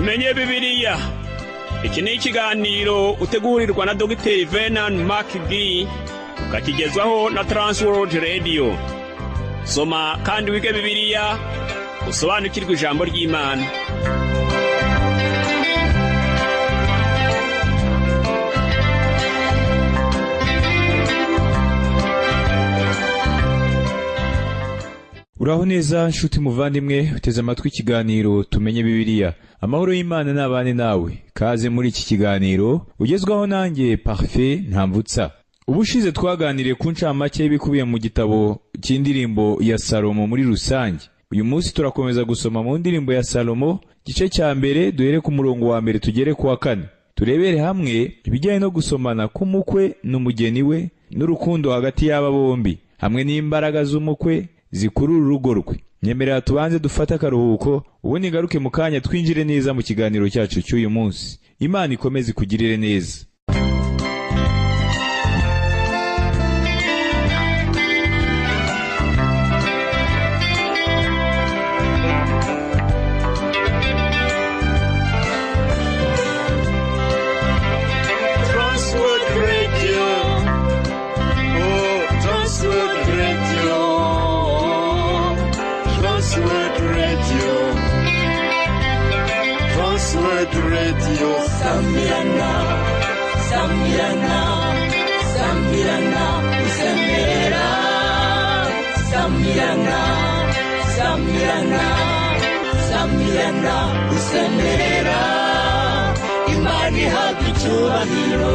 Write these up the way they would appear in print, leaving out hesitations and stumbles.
Tumenye Bibiliya. Iki ni ikiganiro utegurirwa na Dogiteri Venan Makigi, ukakigezwaho na Transworld Radio. Soma kandi wige Bibiliya, usobanukirwe ijambo ry'Imana. Uraho neza nshuti muvandimwe uteze amatwi ikiganiro Tumenye Bibiliya. Amahoro y'Imana n'abane nawe. Kaze muri iki kiganiro ugezwaho nanjye Parfait Ntamvutsa. Ubushize twaganiriye ku ncamake y'ibikubiye mu gitabo cy'indirimbo ya Salomo muri rusange. Uyu munsi turakomeza gusoma mu ndirimbo ya Salomo, gice cya mbere, duhere ku murongo wa mbere tugere ku wa kane. Turebere hamwe ibijyanye no gusomana k'umukwe n'umugeni we n'urukundo hagati y'aba bombi, hamwe n'imbaraga z'umukwe zikurura urugo rwe. Nyemerera tubanze dufate akaruhuko, ubundi ngaruke mu kanya twinjire neza mu kiganiro cyacu cy'uyu munsi. Imana ikomeze ikugirire neza. Transworld Radio. Oh, Transworld Radio. Transworld Radio. Transworld Radio. Sambirana, sambirana, sambirana, usemerera. Sambirana, sambirana, sambirana, usemerera. Imana ihabwa icyubahiro.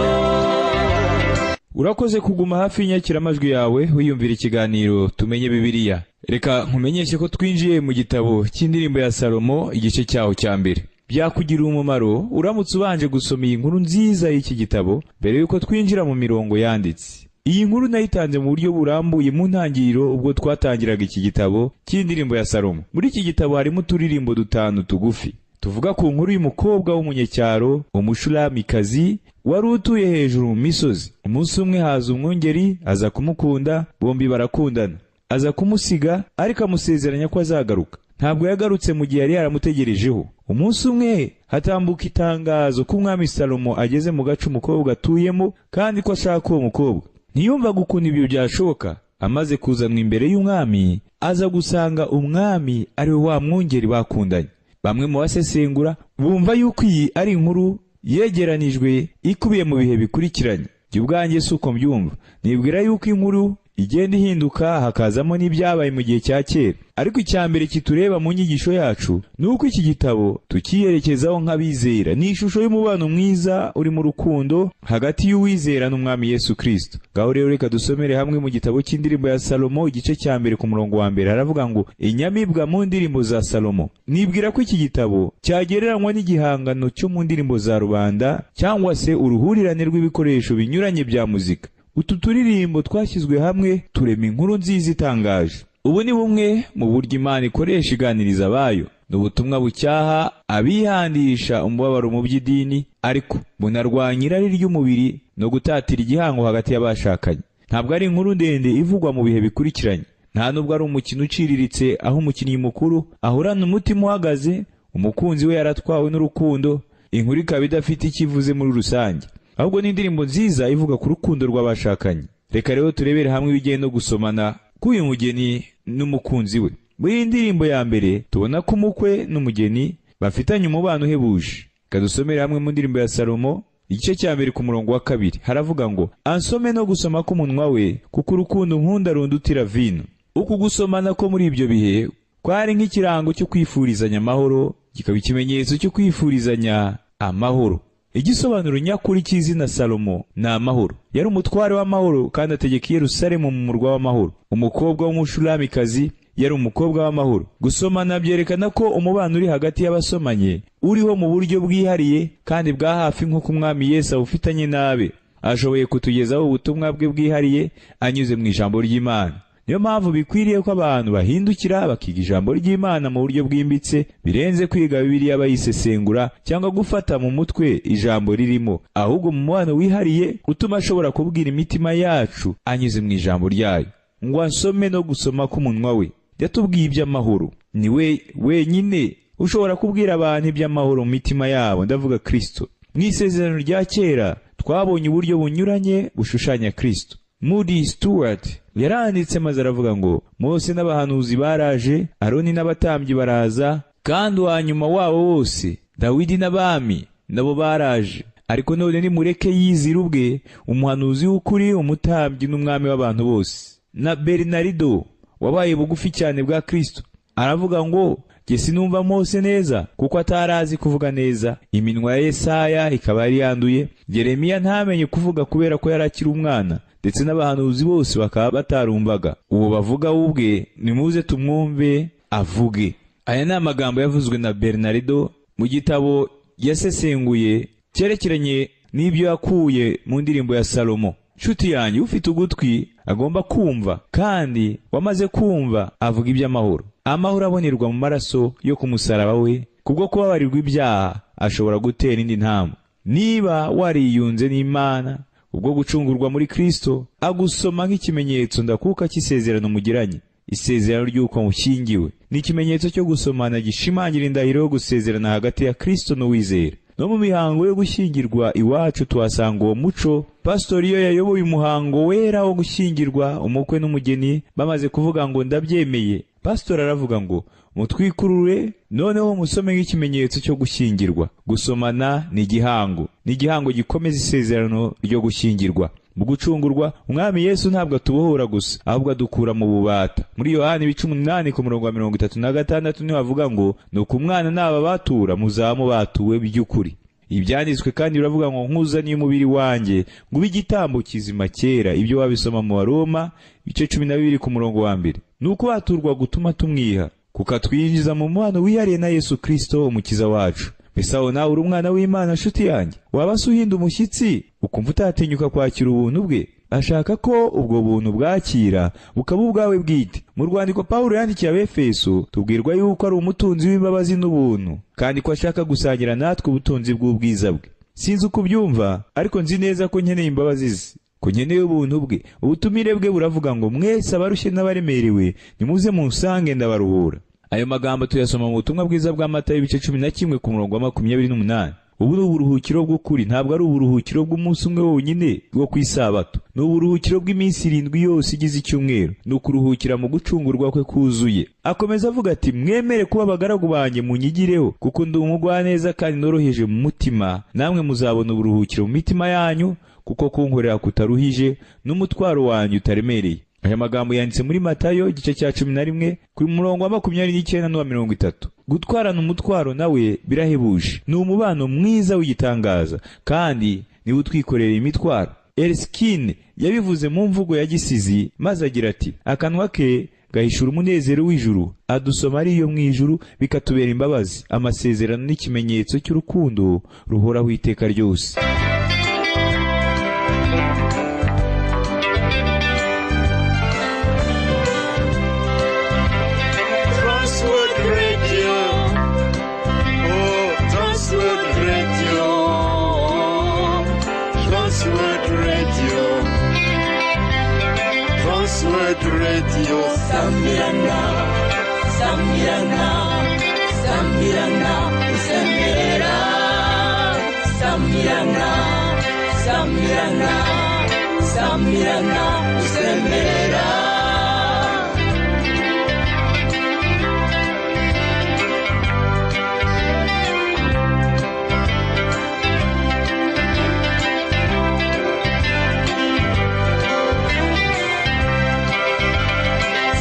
Urakoze kuguma hafi y'inyakiramajwi yawe wiyumvira ikiganiro Tumenye Bibiliya. Reka nkumenyeshe ko twinjiye mu gitabo cy'indirimbo ya Salomo, igice cyaho cya mbere. Byakugirira umumaro uramutse ubanje gusoma iyi nkuru nziza y'iki gitabo mbere y'uko twinjira mu mirongo yanditse. Iyi nkuru nayitanze mu buryo burambuye mu ntangiriro ubwo twatangiraga iki gitabo cy'indirimbo ya Salomo. Muri iki gitabo harimo uturirimbo dutanu tugufi tuvuga ku nkuru y'umukobwa w'umunyecyaro, umushulamikazi wari utuye hejuru mu misozi. Umunsi umwe haza umwungeri aza kumukunda, bombi barakundana. Aza kumusiga ariko amusezeranya ko azagaruka. Ntabwo yagarutse mu gihe yari yaramutegerejeho. Umunsi umwe hatambuka itangazo ko umwami Salomo ageze mu gace umukobwa atuyemo kandi ko ashaka uwo mukobwa. Ntiyumvaga ukuntu ibyo byashoboka. Amaze kuzanwa imbere y'umwami, aza gusanga umwami ari we wa mwungeri bakundanye. Bamwe mu basesengura bumva yuko iyi ari inkuru yegeranijwe ikubiye mu bihe bikurikiranye. Jye ubwanjye si uko mbyumva. Nibwira yuko inkuru igenda ihinduka hakazamo n'ibyabaye mu gihe cya kera. Ariko icya mbere kitureba mu nyigisho yacu ni uko iki gitabo tukiyerekezaho nk'abizera. Ni ishusho y'umubano mwiza uri mu rukundo hagati y'uwizera n'umwami Yesu Kristo. Ngaho rero reka dusomere hamwe mu gitabo cy'indirimbo ya Salomo, igice cya mbere ku murongo wa mbere, haravuga ngo: "Inyamibwa mu ndirimbo za Salomo." Nibwira ko iki gitabo cyagereranywa n'igihangano cyo mu ndirimbo za rubanda cyangwa se uruhurirane rw'ibikoresho binyuranye bya muzika. Utu turirimbo twashyizwe hamwe turema inkuru nziza itangaje. Ubu ni bumwe mu buryo Imana ikoresha iganiriza abayo. Ni ubutumwa bucyaha abihandisha umubabaro mu by'idini, ariko bunarwanya irari ry'umubiri no gutatira igihango hagati y'abashakanye. Ntabwo ari inkuru ndende ivugwa mu bihe bikurikiranye. Nta nubwo ari umukino uciriritse aho umukinnyi mukuru ahorana umutima uhagaze, umukunzi we yaratwawe n'urukundo, inkuru ikaba idafite icyo ivuze muri rusange. Ahubwo ni indirimbo nziza ivuga ku rukundo rw'abashakanye. Reka rero turebere hamwe ibijyanye no gusomana k'uyu mugeni n'umukunzi we. Muri iyi ndirimbo ya mbere tubona ko umukwe n'umugeni bafitanye umubano uhebuje. Reka dusomere hamwe mu ndirimbo ya Salomo, igice cya mbere ku murongo wa kabiri, haravuga ngo: "Ansome no gusoma k'umunwa we, kuko urukundo nkunda rundutira vino." Uku gusomana ko muri ibyo bihe kwari nk'ikirango cyo kwifurizanya amahoro, kikaba ikimenyetso cyo kwifurizanya amahoro. Igisobanuro nyakuri cy'izina Salomo ni amahoro. Yari umutware w'amahoro kandi ategeka i Yerusalemu mu murwa w'amahoro. Umukobwa w'umushulamikazi yari umukobwa w'amahoro. Gusomana byerekana ko umubano uri hagati y'abasomanye uriho mu buryo bwihariye kandi bwa hafi, nk'uko umwami Yesu awufitanye n'abe. Ashoboye kutugezaho ubutumwa bwe bwihariye anyuze mu ijambo ry'Imana. Niyo mpamvu bikwiriye ko abantu bahindukira bakiga ijambo ry'Imana mu buryo bwimbitse, birenze kwiga Bibiliya bayisesengura cyangwa gufata mu mutwe ijambo ririmo, ahubwo mu mubano wihariye utuma ashobora kubwira imitima yacu anyuze mu ijambo ryayo. Ngo ansome no gusoma k'umunwa we. Yatubwiye iby'amahoro. Ni we wenyine Ushobora kubwira abantu iby'amahoro mu mitima yabo, ndavuga Kristo. Mu isezerano rya kera twabonye uburyo bunyuranye bushushanya Kristo. Moody Stewart yaranditse maze aravuga ngo Mose n'abahanuzi baraje, Aroni n'abatambyi baraza, kandi uwa nyuma wabo bose Dawidi n'abami nabo baraje. Ariko none nimureke yizire ubwe, umuhanuzi w'ukuri, umutambyi n'umwami w'abantu bose. Na Bernardo wabaye bugufi cyane bwa Kristo aravuga ngo jye sinumva Mose neza kuko atarazi kuvuga neza, iminwa ya Yesaya ikaba yari yanduye, Yeremiya ntamenye kuvuga kubera ko yari akiri umwana, ndetse n'abahanuzi bose bakaba batarumvaga. Uwo bavuga ubwe, nimuze tumwumve avuge. Aya ni amagambo yavuzwe na Bernardo mu gitabo yasesenguye cyerekeranye n'ibyo yakuye mu ndirimbo ya Salomo. Nshuti yanjye, ufite ugutwi agomba kumva, kandi wamaze kumva avuga iby'amahoro. Amahoro abonerwa mu maraso yo ku musaraba we, kubwo kubabarirwa ibyaha ashobora gutera indi ntambwe. Niba wariyunze n'Imana ubwo gucungurwa muri Kristo, agusoma nk'ikimenyetso ndakuka cy'isezerano mugiranye. Isezerano ry'uko mushyingiwe ni ikimenyetso cyo gusomana gishimangira indahiro yo gusezerana hagati ya Kristo n'uwizera. No mu mihango yo gushyingirwa iwacu tuhasanga uwo muco. Pasitori iyo yayoboye umuhango wera wo gushyingirwa, umukwe n'umugeni bamaze kuvuga ngo ndabyemeye, pasitori aravuga ngo mutwikurure noneho musome nk'ikimenyetso cyo gushyingirwa. Gusomana ni igihango, ni igihango gikomeza isezerano ryo gushyingirwa. Mu gucungurwa, Umwami Yesu ntabwo atubohora gusa, ahubwo adukura mu bubata. Muri Yohani ibice 8 ku murongo wa 36 niho avuga ngo nuko umwana naba batura muzaba mubatuwe by'ukuri. Ibyanditswe kandi biravuga ngo nkuzaniye umubiri wanjye ngo ube igitambo kizima cyera. Ibyo wabisoma mu Baroma ibice 12 ku murongo wa 1. Nuko baturwa gutuma tumwiha, kukatwinjiza mu mubano wihariye na Yesu Kristo umukiza wacu. Mbese aho nawe uri umwana w'Imana, nshuti yanjye? Waba se uhinda umushyitsi ukumva utatinyuka kwakira ubuntu bwe? Ashaka ko ubwo buntu bwakira bukaba ubwawe bwite. Mu rwandiko Pawulo yandikiye Abefeso tubwirwa yuko ari umutunzi w'imbabazi n'ubuntu, kandi ko ashaka gusangira natwe ubutunzi bw'ubwiza bwe. Sinzi uko ubyumva, ariko nzi neza ko nkeneye imbabazi ze, ko nkeneye ubuntu bwe. Ubutumire bwe buravuga ngo mwese abarushye n'abaremerewe nimuze munsange ndabaruhura. Ayo magambo tuyasoma mu butumwa bwiza bwa Matayo ibice 11 ku murongo wa 28. Ubu ni uburuhukiro bw'ukuri, ntabwo ari uburuhukiro bw'umunsi umwe wonyine wo ku isabato. Ni uburuhukiro bw'iminsi 7 yose igize icyumweru. Ni ukuruhukira mu gucungurwa kwe kuzuye. Akomeza avuga ati mwemere kuba abagaragu banjye munyigireho, kuko ndi umugwaneza kandi noroheje mu mutima, namwe muzabona uburuhukiro mu mitima yanyu, kuko kunkorera kutaruhije n'umutwaro wanjye utaremereye. Aya magambo yanditse muri Matayo igice cya 11 ku murongo wa 29 n'uwa 30. Gutwarana umutwaro nawe birahebuje, ni umubano mwiza w'igitangaza, kandi niwe utwikorera imitwaro. Erskine yabivuze mu mvugo ya gisizi maze agira ati akanwa ke gahishura umunezero w'ijuru, adusoma ari iyo mu ijuru bikatubera imbabazi, amasezerano n'ikimenyetso cy'urukundo ruhoraho iteka ryose. Transworld Radio. Oh, Transworld Radio. Transworld Radio. Transworld Radio. Sambirana, sambirana, sambirana, usemerera. Sambirana, sambirana, sambirana, usemerera.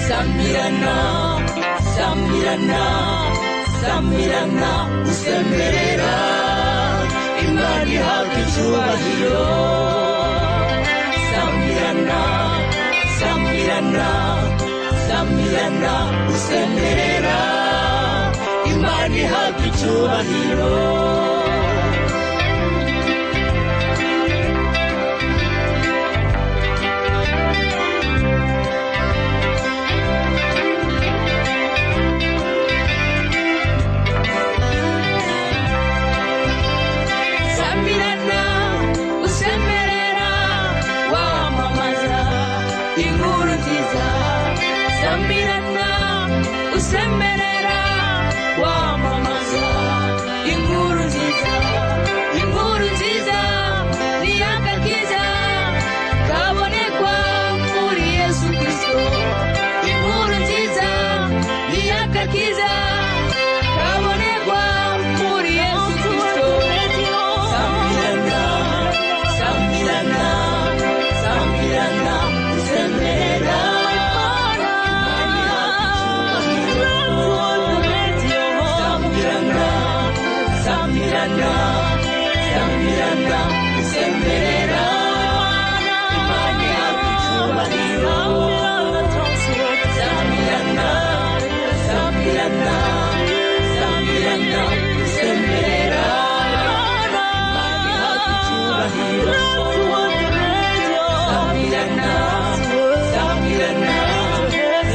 Sambirana, sambirana, sambirana, usemerera. Imana ihabwa icyubahiro. Sambirana, sambirana, sambirana, usemerera. Imana ihabwa icyubahiro. Sambirana, usemerera, wamamaza inkuru nziza. Sambirana, usemerera, wamamaza Agakiza kabonerwa muri Yesu Kristo. Sambirana, sambirana, sambirana, usemerera. Sambirana, sambirana, sambirana, usemerera. Imana ihabwa icyubahiro. Sambirana, sambirana, sambirana, usemerera. Imana ihabwa icyubahiro. Sambirana, sambirana,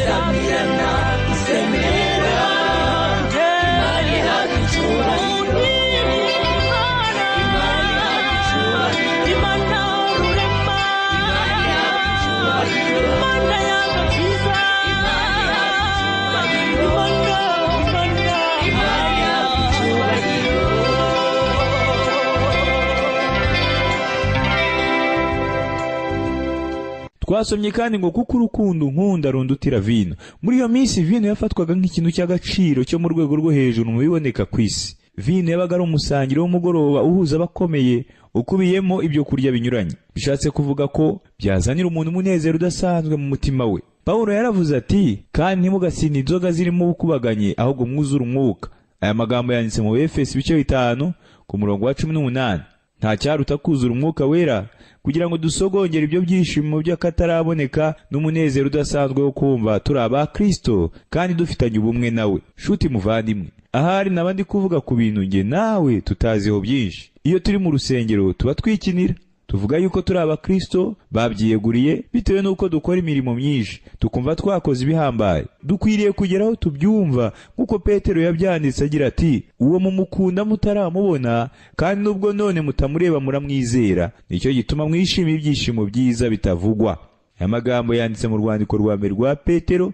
sambirana, usemerera. Imana ihabwa icyubahiro. Imana ihabwa icyubahiro. Imana ihabwa icyubahiro. Imana ihabwa icyubahiro. Imana ihabwa icyubahiro. Twasomye kandi ngo kuko urukundo nkunda rundutira vino. Muri iyo minsi vino yafatwaga nk'ikintu cy'agaciro cyo mu rwego rwo hejuru mu biboneka ku isi. Vino yabaga ari umusangiro w'umugoroba uhuza abakomeye, ukubiyemo ibyo kurya binyuranye. Bishatse kuvuga ko byazanira umuntu umunezero udasanzwe mu mutima we. Pawulo yaravuze ati: "Kandi ntimugasinde inzoga zirimo ubukubaganyi, ahubwo mwuzure umwuka." Aya magambo yanditse mu Efesi ibice 5 ku murongo wa 18. Nta cyaruta kuzura umwuka wera kugira ngo dusogongere ibyo byishimo by'akataraboneka n'umunezero udasanzwe wo kumva turi aba Kristo kandi dufitanye ubumwe nawe. Shuti muvandimwe, ahari naba ndi kuvuga ku bintu nge nawe tutaziho byinshi. Iyo turi mu rusengero tuba twikinira, tuvuga yuko turi abakristo babyiyeguriye bitewe n'uko dukora imirimo myinshi, tukumva twakoze ibihambaye. Dukwiriye kugera aho tubyumva nk'uko Petero yabyanditse agira ati: "Uwo mumukunda mutaramubona, kandi nubwo none mutamureba muramwizera, nicyo gituma mwishimira ibyishimo byiza bitavugwa." Aya magambo yanditse mu rwandiko rwa mbere rwa Petero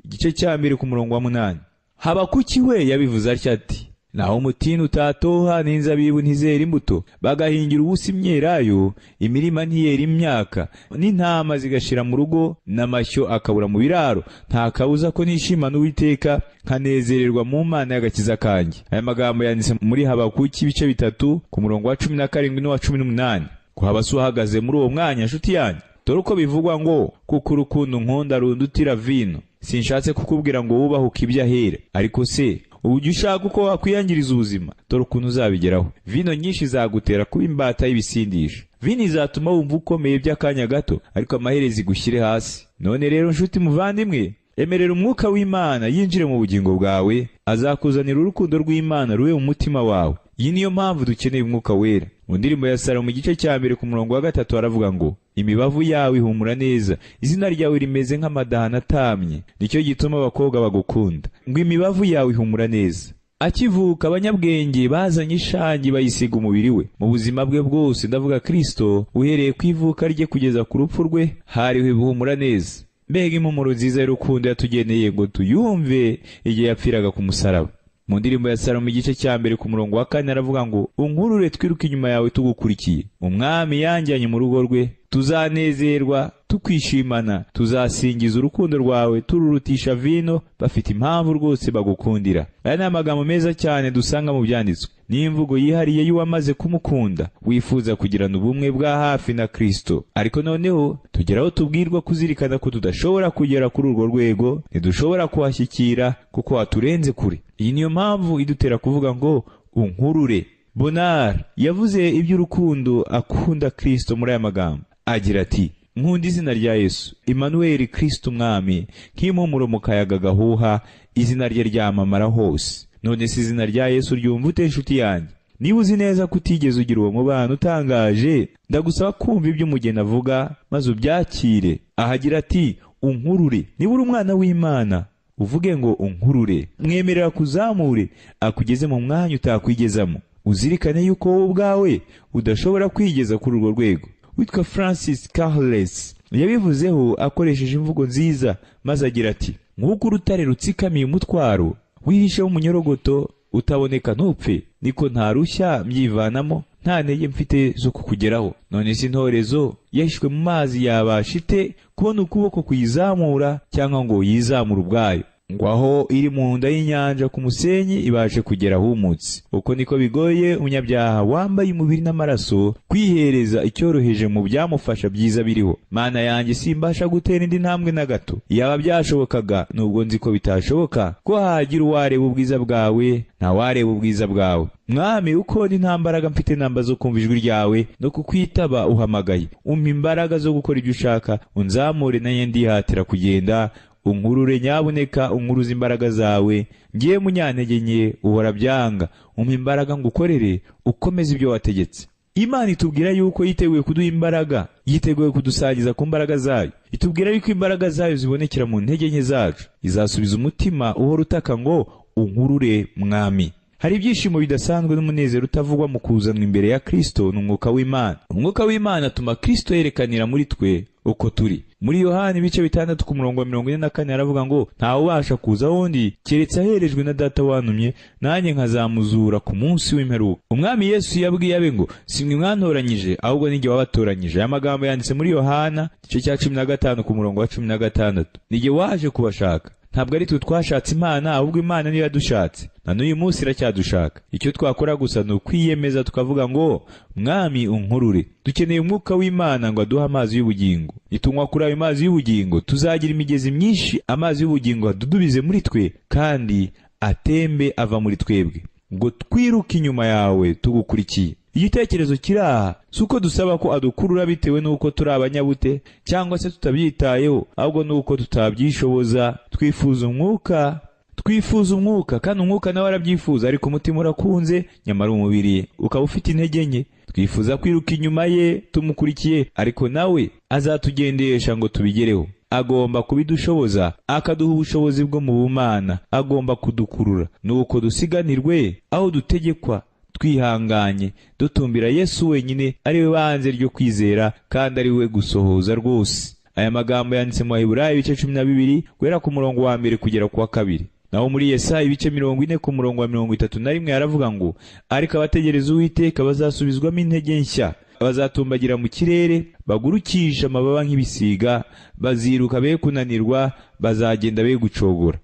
igice cya 1 ku murongo wa 8. Habakuki we yabivuze atya ati: "Naho umutini utatoha n'inzabibu ntizera imbuto, bagahingira ubusa imyelayo, imirima ntiyera imyaka, n'intama zigashira mu rugo, n'amashyo akabura mu biraro, nta kabuza ko nishimana Uwiteka, nkanezererwa mu Mana y'agakiza kanjye." Aya magambo yanditse muri Habakuki ibice 3 ku murongo wa 17 n'uwa 18. Kuhaba se uhagaze muri uwo mwanya, nshuti yanjye? Dore uko bivugwa ngo: "Kuko urukundo nkunda rundutira vino." Sinshatse kukubwira ngo wubahuke ibyo ahera, ariko se ujya ushaka uko wakwiyangiriza ubuzima? Dore ukuntu uzabigeraho. Vino nyinshi zagutera kuba imbata y'ibisindisha. Vino izatuma wumva ukomeye by'akanya gato, ariko amaherezo igushyire hasi. None rero nshuti muvandimwe, emerera umwuka w'Imana yinjire mu bugingo bwawe, azakuzanira urukundo rw'Imana rube mu mutima wawe. Iyi niyo mpamvu dukeneye umwuka wera. Mu ndirimbo ya Salomo igice cya 2 ku murongo wa 3 haravuga ngo: "Imibavu yawe ihumura neza, izina ryawe rimeze nk'amadahano atamye, nicyo gituma abakobwa bagukunda." Ngo imibavu yawe ihumura neza. Akivuka abanyabwenge bazanye ishangi bayisiga umubiri we. Mu buzima bwe bwose, ndavuga Kristo, uhereye ku ivuka rye kugeza ku rupfu rwe, hariho ibihumura neza. Mbega impumuro nziza y'urukundo yatugeneye ngo tuyumve igihe yapfiraga ku musaraba. Mu ndirimbo ya Salomo igice cya 2 ku murongo wa 4 aravuga ngo: "Unkurure twiruke inyuma yawe tugukurikiye. Umwami yanjyanye mu rugo rwe, tuzanezerwa tukwishimana, tuzasingiza urukundo rwawe tururutisha vino, bafite impamvu rwose bagukundira." Aya ni amagambo meza cyane dusanga mu byanditswe. Ni imvugo yihariye y'uwamaze kumukunda, wifuza kugirana ubumwe bwa hafi na Kristo. Ariko noneho tugeraho tubwirwa kuzirikana ko tudashobora kugera kuri urwo rwego, ntidushobora kuhashyikira kuko haturenze kure. Iyi niyo mpamvu idutera kuvuga ngo unkurure. Bonar yavuze iby'urukundo akunda Kristo muri aya magambo agira ati: "Nkunda izina rya Yesu Emmanuel Kristo umwami, nk'impumuro mu kayaga gahuha, izina rye ryamamara hose." None se izina rya Yesu ryumva ute, nshuti yanjye? Niba uzi neza ko utigeze ugira uwo mubano utangaje, ndagusaba kumva ibyo umugeni avuga maze ubyakire. Ahagira ati: "Unkurure." Niba uri umwana w'Imana, uvuge ngo unkurure. Mwemerera kuzamure akugeze mu mwanya utakwigezamo. Uzirikane yuko wowe ubwawe udashobora kwigeza kuri urwo rwego. Witwa Francis Carles yabivuzeho akoresheje imvugo nziza, maze agira ati: "Nk'uko urutare rutsikamiye umutwaro wihishe umunyorogoto utaboneka ntupfe, niko nta rushya mbyivanamo, nta ntege mfite zo kukugeraho. None se intorezo yahishwe mu mazi yabasha ite kubona ukuboko kuyizamura, cyangwa ngo yizamure ubwayo?" Ngo aho iri mu nda y'inyanja ku musenyi ibashe kugera ahumutse. Uko niko bigoye umunyabyaha wambaye umubiri n'amaraso kwihereza icyoroheje mu byamufasha byiza biriho. Mana yanjye, simbasha gutera indi ntambwe na gato. Yaba byashobokaga, nubwo nzi ko bitashoboka, ko hagira uwareba ubwiza bwawe, ntawareba ubwiza bwawe. Mwami, uko ndi nta mbaraga mfite namba zo kumva ijwi ryawe no kukwitaba uhamagaye. Umpa imbaraga zo gukora ibyo ushaka, unzamure nanjye ndihatira kugenda, unkurure nyabuneka, unkuruze imbaraga zawe. Ngiye munyantege nke uhora byanga, umpa imbaraga ngukorere, ukomeze ibyo wategetse. Imana itubwira yuko yiteguye kuduha imbaraga, yiteguye kudusangiza ku mbaraga zayo. Itubwira yuko imbaraga zayo zibonekera mu ntege nke zacu. Izasubiza umutima uhora utaka ngo unkurure Mwami. Hari ibyishimo bidasanzwe n'umunezero utavugwa mu kuzanwa imbere ya Kristo n'umwuka w'Imana. Umwuka w'Imana atuma Kristo yerekanira muri twe uko turi. Muri Yohani ibice 6 ku murongo wa 44 aravuga ngo ntawe ubasha kuza wundi keretse aherejwe na Data wantumye, nanjye nkazamuzura ku munsi w'imperuka. Umwami Yesu yabwiye abe ngo si mwe mwantoranyije, ahubwo ni jye wabatoranyije. Aya magambo yanditse muri Yohana igice cya 15 ku murongo wa 16. Ni jye waje kubashaka. Ntabwo ari twe twashatse Imana, ahubwo Imana niyo yadushatse. Na n'uyu munsi iracyadushaka. Icyo twakora gusa ni ukwiyemeza tukavuga ngo Mwami unkurure. Dukeneye umwuka w'Imana ngo aduhe amazi y'ubugingo. Nitunywa kuri ayo mazi y'ubugingo tuzagira imigezi myinshi, amazi y'ubugingo adudubize muri twe kandi atembe ava muri twebwe, ngo twiruke inyuma yawe tugukurikiye. Igitekerezo kiri aha si uko dusaba ko adukurura bitewe n'uko turi abanyabute cyangwa se tutabyitayeho, ahubwo n'uko tutabyishoboza. Twifuza umwuka, twifuza umwuka, kandi umwuka nawe arabyifuza, ariko umutima urakunze nyamara umubiri ukaba ufite intege nke. Twifuza kwiruka inyuma ye tumukurikiye, ariko nawe azatugendesha ngo tubigereho. Agomba kubidushoboza, akaduha ubushobozi bwo mu bumana, agomba kudukurura. Nuko dusiganirwe aho dutegekwa twihanganye, dutumbira Yesu wenyine, ari we banze ryo kwizera kandi ari we gusohoza rwose. Aya magambo yanditse mu Baheburayo ibice 12 guhera ku murongo wa 1 kugera ku wa 2. Naho muri Yesaya ibice 40 ku murongo wa 31 aravuga ngo ariko abategereza Uwiteka bazasubizwamo intege nshya, bazatumbagira mu kirere, bagurukisha amababa nk'ibisiga, baziruka be kunanirwa, bazagenda be gucogora.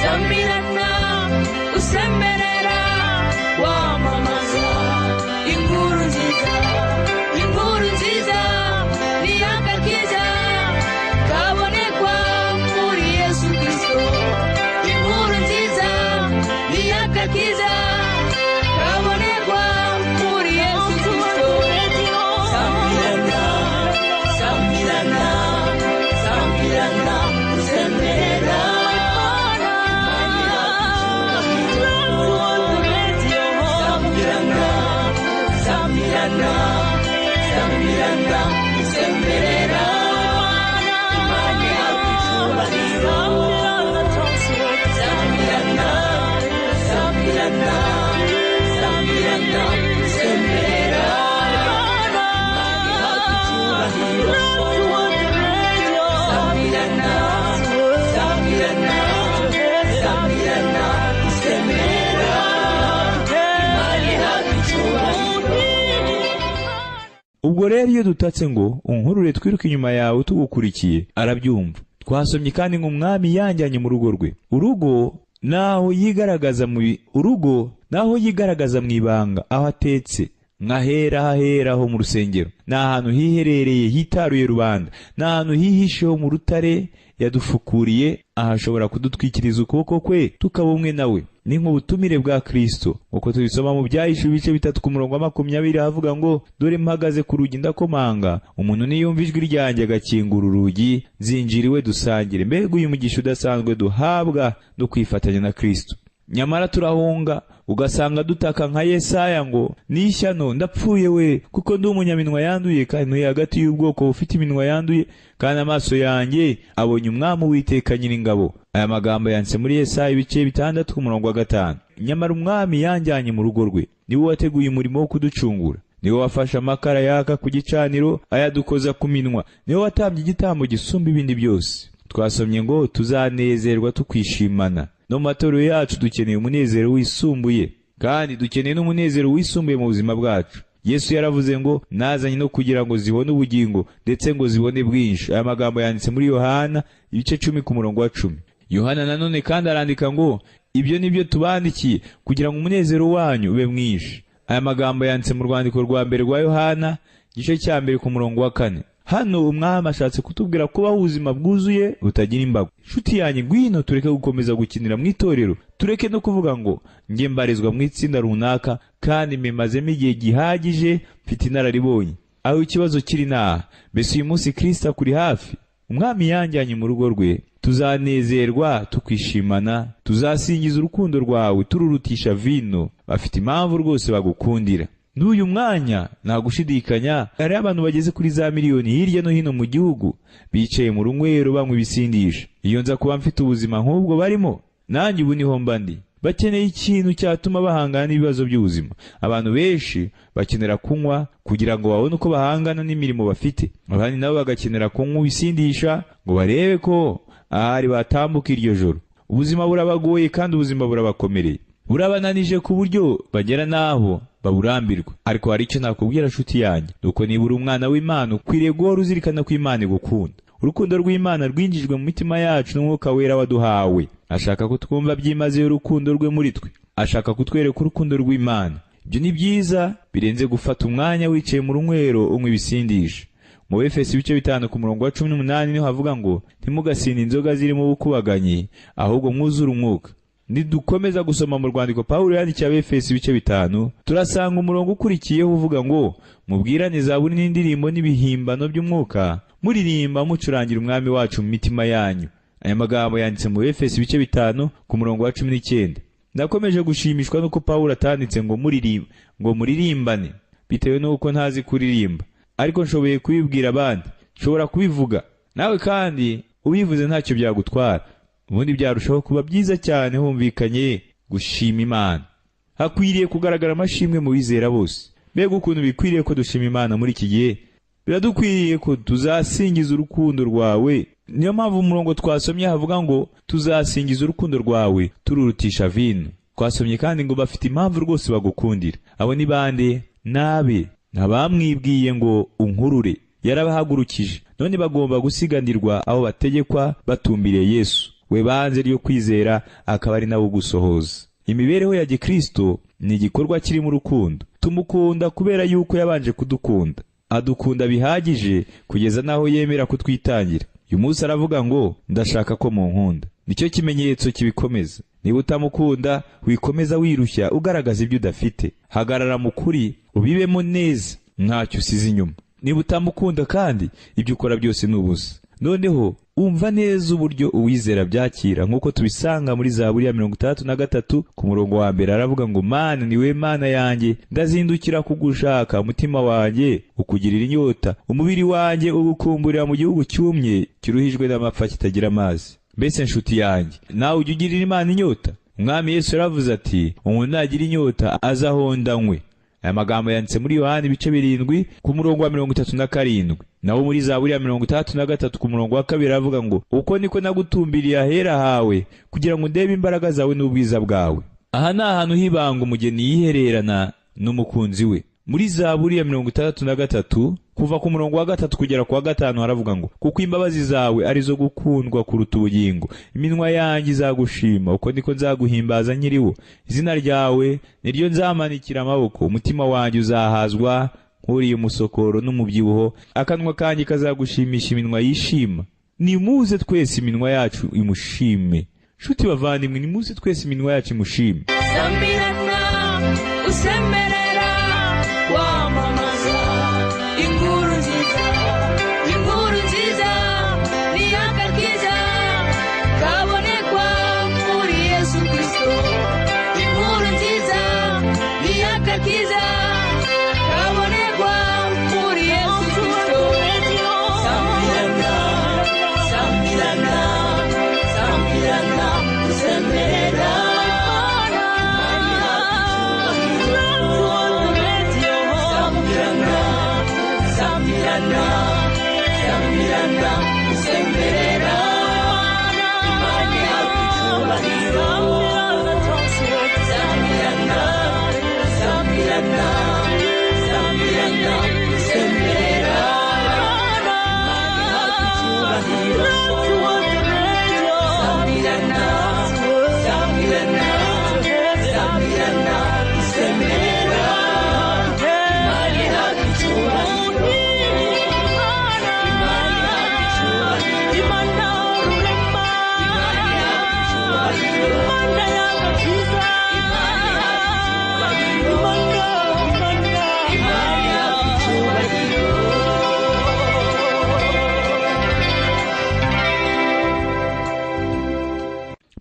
Samirana usemerera wamamaza inkuru nziza, inkuru nziza ni agakiza kabonekwa muri Yesu Kristo. Inkuru nziza ni agakiza kabonekwa muri Yesu Kristo. Samirana, samirana, samirana usemerera. Samirana, samirana, samirana usemerera. Imana ihabwa icyubahiro. Samirana, samirana, samirana usemerera. Imana ihabwa icyubahiro. Samirana, samirana, samirana usemerera. Imana ihabwa icyubahiro. Ubwo rero iyo dutatse ngo unkurure twiruke inyuma yawe tugukurikiye, arabyumva. Twasomye kandi ngo umwami yanjyanye mu rugo rwe. Urugo naho yigaragaza mu urugo naho yigaragaza mu ibanga, aho atetse nkahera hahera ho mu rusengero. Ni ahantu hiherereye hitaruye rubanda, ni ahantu hihisheho mu rutare yadufukuriye, ahashobora kudutwikiriza ukuboko kwe tukaba umwe nawe. Ni nk'ubutumire bwa Kristo uko tubisoma mu Byahishuwe ibice 3 ku murongo wa 20, havuga ngo dore mpagaze ku rugi ndakomanga, umuntu niyumva ijwi ryanjye agakingura urugi, nzinjira iwe dusangire. Mbega uyu mugisha udasanzwe duhabwa no kwifatanya na Kristo! Nyamara turahunga, ugasanga dutaka nka Yesaya ngo nishyano, ndapfuye we, kuko ndi umunyaminwa yanduye kandi ntuye hagati y'ubwoko bufite iminwa yanduye, kandi amaso yanjye abonye umwami Uwiteka Nyiringabo. Aya magambo yanditse muri Yesaya ibice 6 ku murongo wa 5. Nyamara umwami yanjyanye mu rugo rwe. Niwe wateguye umurimo wo kuducungura, niwe wafashe amakara yaka ku gicaniro ayadukoza ku minwa, niwe watambye igitambo gisumba ibindi byose. Twasomye ngo tuzanezerwa tukwishimana. No mu matorero yacu dukeneye umunezero wisumbuye, kandi dukeneye n'umunezero wisumbuye mu buzima bwacu. Yesu yaravuze ngo nazanye no kugira ngo zibone ubugingo, ndetse ngo zibone bwinshi. Aya magambo yanditse muri Yohana ibice 10 ku murongo wa 10. Yohana nanone kandi arandika ngo ibyo ni byo tubandikiye kugira ngo umunezero wanyu ube mwinshi. Aya magambo yanditse mu rwandiko rwa mbere rwa Yohana, igice cya 1 ku murongo wa 4. Hano umwami ashatse kutubwira kubaho ubuzima bwuzuye butagira imbago. Nshuti yanjye, ngwino tureke gukomeza gukinira mu itorero, tureke no kuvuga ngo njye mbarizwa mu itsinda runaka kandi mbimazemo igihe gihagije, mfite inararibonye. Aho ikibazo kiri naha, mbese uyu munsi Kristo akuri hafi? Umwami yanjyanye mu rugo rwe, tuzanezerwa tukishimana, tuzasingiza urukundo rwawe tururutisha vino. Bafite impamvu rwose bagukundira. N'uyu mwanya nta gushidikanya hariho abantu bageze kuri za miliyoni hirya no hino mu gihugu bicaye mu runywero banywa ibisindisha. Iyo nza kuba mfite ubuzima nk'ubwo barimo, nanjye ubu niho mba ndi. Bakeneye ikintu cyatuma bahangana n'ibibazo by'ubuzima. Abantu benshi bakenera kunywa kugira ngo babone uko bahangana n'imirimo bafite. Abandi nabo bagakenera kunywa ibisindisha ngo barebe ko ahari batambuka iryo joro. Ubuzima burabagoye kandi ubuzima burabakomereye, burabananije ku buryo bagera n'aho baburambirwa. Ariko hari icyo nakubwira nshuti yanjye, nuko niba uri umwana w'Imana ukwiriye guhora uzirikana ko Imana igukunda. Urukundo rw'Imana rwinjijwe mu mitima yacu n'Umwuka Wera waduhawe. Ashaka ko twumva byimazeyo urukundo rwe muri twe. Ashaka kutwereka urukundo rw'Imana. Ibyo ni byiza birenze gufata umwanya wicaye mu runywero unywa ibisindisha. Mu Efeso ibice 5 ku murongo wa 18 niho havuga ngo ntimugasinde inzoga zirimo ubukubaganyi, ahubwo mwuzure umwuka. Nidukomeza gusoma mu rwandiko Pawulo yandikiye Abefeso ibice 5, turasanga umurongo ukurikiyeho uvuga ngo mubwirane zaburi n'indirimbo n'ibihimbano by'umwuka, muririmba mucurangira umwami wacu mu mitima yanyu. Aya magambo yanditse mu Efeso ibice 5 ku murongo wa 19. Nakomeje gushimishwa nuko Pawulo atanditse ngo muririmba, ngo muririmbane, bitewe nuko ntazi kuririmba, ariko nshoboye kubibwira abandi, nshobora kubivuga. Nawe kandi ubivuze ntacyo byagutwara. Ubundi byarushaho kuba byiza cyane humvikanye gushima Imana. Hakwiriye kugaragara amashimwe mu bizera bose. Mbega ukuntu bikwiriye ko dushima Imana muri iki gihe! Biradukwiriye ko tuzasingiza urukundo rwawe. Niyo mpamvu umurongo twasomye havuga ngo tuzasingiza urukundo rwawe tururutisha vino. Twasomye kandi ngo bafite impamvu rwose bagukundira. Abo ni bande? Nabe ntabamwibwiye ngo unkurure. Yarabahagurukije, none bagomba gusiganirwa aho bategekwa batumbiriye Yesu, we banze ryo kwizera akaba ari nawe ugusohoza. Imibereho ya Gikristo ni igikorwa kirimo urukundo. Tumukunda kubera yuko yabanje kudukunda. Adukunda bihagije kugeza n'aho yemera kutwitangira. Uyu munsi aravuga ngo ndashaka ko munkunda. Nicyo kimenyetso kibikomeza. Niba utamukunda, wikomeza wirushya ugaragaza ibyo udafite. Hagarara mu kuri, ubibemo neza, ntacyo usize inyuma. Niba utamukunda kandi, ibyo ukora byose ni ubusa. Noneho umva neza uburyo uwizera byakira, nk'uko tubisanga muri Zaburi ya 63 ku murongo wa 1. Aravuga ngo Mana niwe Mana yanjye, ndazindukira kugushaka, umutima wanjye ukugirira inyota, umubiri wanjye ugukumburira mu gihugu cyumye kiruhijwe n'amapfa kitagira amazi. Mbese nshuti yanjye, nawe ujya ugirira Imana inyota? Umwami Yesu yaravuze ati umuntu nagira inyota azahonda nywe. Aya magambo yanditse muri Yohana ibice 7 ku murongo wa 37. Naho muri Zaburi ya 63 ku murongo wa 2 aravuga ngo uko niko nagutumbiriye ahera hawe, kugira ngo ndebe imbaraga zawe n'ubwiza bwawe. Aha ni ahantu h'ibanga umugeni yihererana n'umukunzi we. Muri Zaburi ya 63 kuva ku murongo wa 3 kugera ku wa 5 haravuga ngo kuko imbabazi zawe arizo gukundwa kuruta ubugingo, iminwa yanjye izagushima, uko niko nzaguhimbaza nkiriho. Izina ryawe niryo nzamanikira amaboko, umutima wanjye uzahazwa nk'uriye umusokoro n'umubyibuho, akanwa kanjye kazagushimisha iminwa yishima. Nimuze twese iminwa yacu imushime. Nshuti bavandimwe, nimuze twese iminwa yacu imushime. Sambirana usemerera wamamaza inkuru nziza, inkuru nziza ni agakiza kabonekwa muri Yesu Kristo. Inkuru nziza ni agakiza kabonekwa muri Yesu Kristo. Sambirana, sambirana, sambirana usemerera.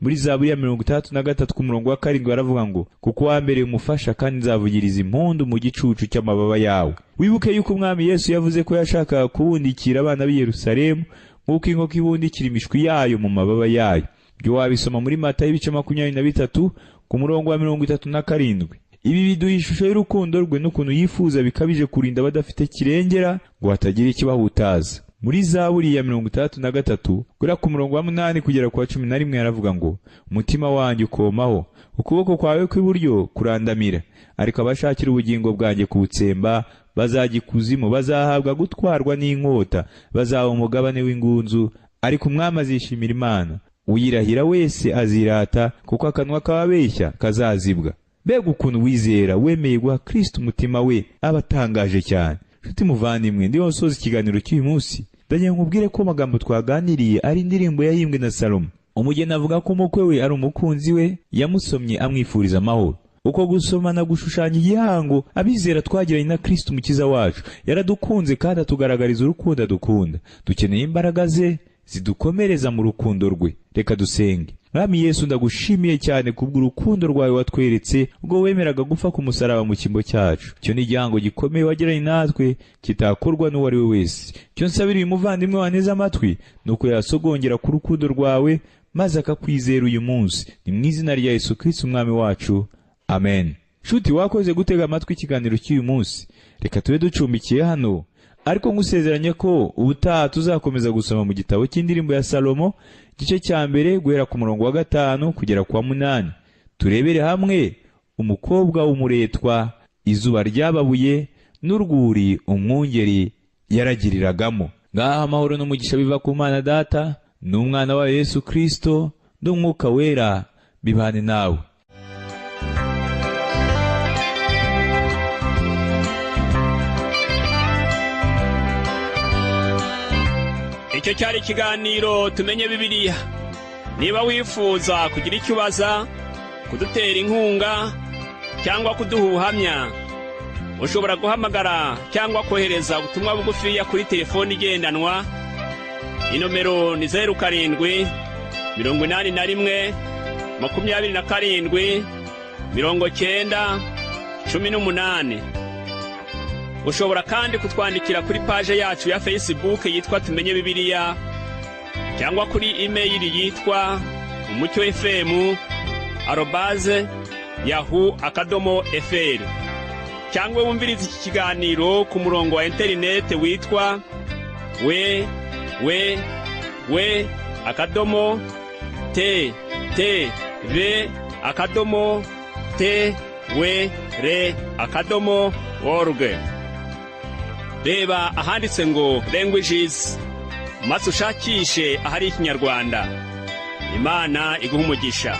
Muri Zaburi ya 63 ku murongo wa 7 baravuga ngo: "Kuko wambereye umufasha, kandi nzavugiriza impundu mu gicucu cy'amababa yawe." Wibuke yuko Umwami Yesu yavuze ko yashakaga kubundikira abana b'i Yerusalemu nk'uko inkoko ibundikira imishwi yayo mu mababa yayo. Ibyo wabisoma muri Matayo ibice 23 ku murongo wa 37. Ibi biduha ishusho y'urukundo rwe n'ukuntu yifuza bikabije kurinda abadafite kirengera ngo hatagira ikibahutaza. Muri Zaburi ya 63 guhera ku murongo wa 8 kugera ku wa 11 yaravuga ngo: "Umutima wanjye ukomaho, ukuboko kwawe kw'iburyo kurandamira, ariko abashakira ubugingo bwanjye kubutsemba bazajya ikuzimu, bazahabwa gutwarwa n'inkota, bazaba umugabane w'ingunzu, ariko umwami azishimira Imana. Uyirahira wese azirata, kuko akanwa k'ababeshya kazazibwa." Mbega ukuntu wizera wemeye guha Kristo umutima we aba atangaje cyane! Nshuti muvandimwe, ndiho nsoza ikiganiro cy'uyu munsi, ndagira nkubwire ko amagambo twaganiriye ari indirimbo yahimbwe na Salomo. Umugeni avuga ko umukwe we ari umukunzi we, yamusomye amwifuriza amahoro. Uko gusomana gushushanya igihango abizera twagiranye na Kristo Umukiza wacu. Yaradukunze kandi atugaragariza urukundo adukunda. Dukeneye imbaraga ze zidukomereza mu rukundo rwe. Reka dusenge. Mwami Yesu, ndagushimiye cyane kubw'urukundo rwawe watweretse ubwo wemeraga gupfa ku musaraba mu cyimbo cyacu. Icyo ni igihango gikomeye wagiranye natwe kitakorwa n'uwo ari we wese. Icyo nsabira uyu muvandimwe wanteze amatwi ni uko yasogongera ku rukundo rwawe maze akakwizera uyu munsi. Ni mu izina rya Yesu Kristo Umwami wacu, amen. Nshuti, wakoze gutega amatwi ikiganiro cy'uyu munsi. Reka tube ducumbikiye hano, ariko ngusezeranye ko ubutaha tuzakomeza gusoma mu gitabo cy'indirimbo ya Salomo, igice cya 1 guhera ku murongo wa 5 kugera ku wa 8, turebere hamwe umukobwa w'umuretwa, izuba ryababuye n'urwuri umwungeri yaragiriragamo. Ngaha amahoro n'umugisha biva ku Mana Data n'Umwana wa Yesu Kristo n'Umwuka Wera bibane nawe. Icyo cyari ikiganiro Tumenye Bibiliya. Niba wifuza kugira icyo ubaza, kudutera inkunga cyangwa kuduha ubuhamya, ushobora guhamagara cyangwa kohereza ubutumwa bugufiya kuri telefoni igendanwa. Inomero ni 0 7 81 27 90 18. Ushobora kandi kutwandikira kuri paje yacu ya Facebook yitwa Tumenye Bibiliya, cyangwa kuri imeyili yitwa umucyo fm @yahoo.fr, cyangwa wumvirize iki kiganiro ku murongo wa interinete witwa www . t t v . t w r . org. Reba ahanditse ngo languages, maze ushakishe ahari Ikinyarwanda. Imana iguha umugisha.